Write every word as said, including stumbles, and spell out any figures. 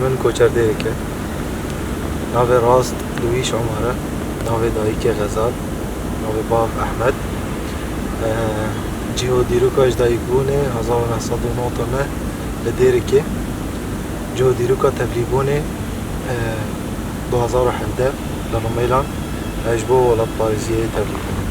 Min Koçer Dêrikê. Navê rast Luîş Omer e. Navê dayikê Xezal. Navê bav Ehmed. Ee, cîho dîroka ji dayikbûnê hezar û neh sed û nod û neh li Dêrikê. Cîho dîroka tevlîbûnê, ee, du hezar û hevdeh li Rimêlan. Ez ji bo welatparêziyê tevlî bûme.